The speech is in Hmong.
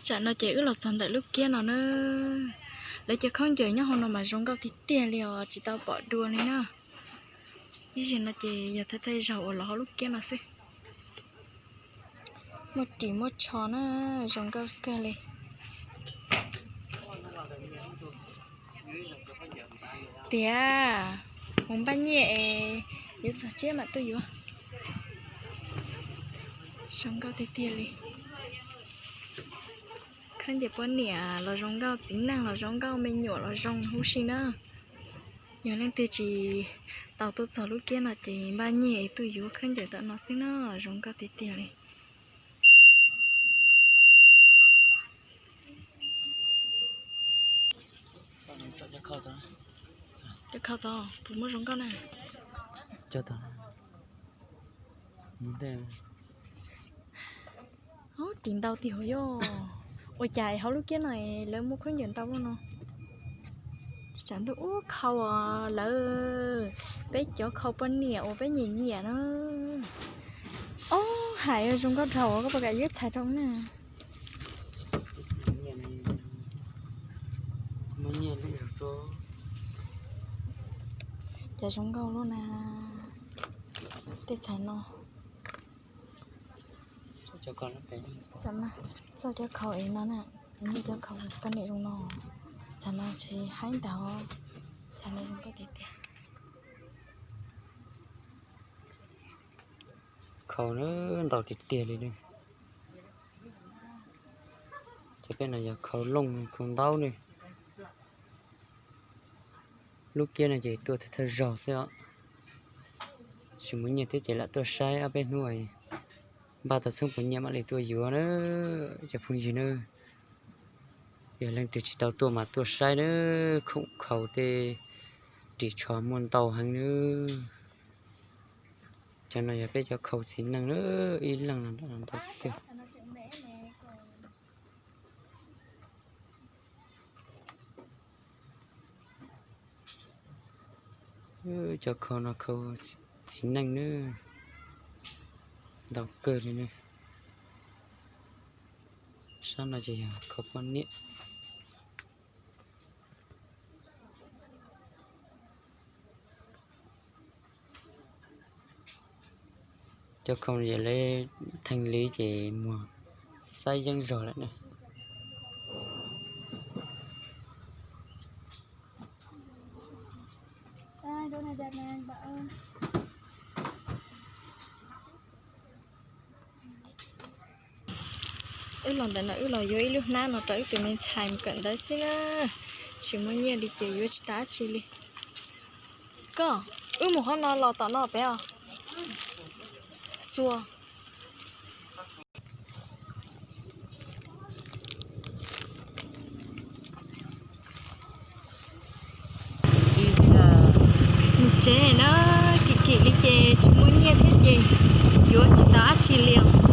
Tsam no ces wb los txog ntawm lub kiab no na. Lawv cov khaub ncaws nyob hauv no mas zoo nkauj tiag tiag li os, tsis tau pom dua li na. Ib zaug no ces yog thawj thawj zaug uas los hauv lub kiab no xwb. Muaj ris muaj tsho na, zoo nkauj kawg li. Tiag, mus npaj nyiaj es yuav txog tsiab mam tuaj yuav. Zoo nkauj tiag tiag li. Khaub ncaws poj niam los zoo nkauj, txiv neej los zoo nkauj, me nyuam los zoo huv si na. Yog leej twg tsis tau tuaj txog lub kiab no ces npaj nyiaj es tuaj yuav khaub ncaws tom no xwb na, zoo nkauj tiag tiag li. Cov khau tod puas muaj zoo nkauj na? Ris ntau tiag hov yog. Ua cas hauv lub kiab no lawv muaj khaub ncaws ntau luaj no? Tsam ntuj ub khau os lawv, peb cov khau poj niam uas peb nyiam nyiam na. Ob hais zoo nkauj dhau, koj puas kam yuav txhais rau na? Cas zoo nkauj luaj na. Tej txhais no. Xauj cov khau es no na, nyiaj cov khau poj niam zoo no. Txhais no ntshe haib ntag, txhais no zoo nkauj tiag tiag. Khau ntau tiag tiag li ne. Cov peb no yog khau looj khau ntaub ne. Lub kiab no ces tuaj thawj thawj zaug xwb os. Tsis muaj nyiaj thiab ces lam tuaj saib ob peb hnub, npaj tau txheeb puas nyiaj mam li tuaj yuav na cov phooj ywg na. Yog leej twg tsis tau tuaj mas tuaj saib na, khoom khau tej ris tsho muaj ntau heev na. Cov no yog peb cov khau txiv neej na, ib leeg no ntau kawg. Cov khau no khau txiv neej na, ntau kawg li na. Sab no ces yog khau poj niam. Cov khau yog lawv theej li ces muag xab yeeb zog lawm na. Wb los ntawm no wb los yuav ib lub hnab no rau wb tus me ntxhais mus kawm ntawv xwb na. Tsis muaj nyiaj li ces yuav tsis tau dab tsi li. Koj, wb mus qhov no los tom no pem os. Xuas. Mus tsev na, kim kim li ces tsis muaj nyiaj thiab ces yuav tsis tau dab tsi li os.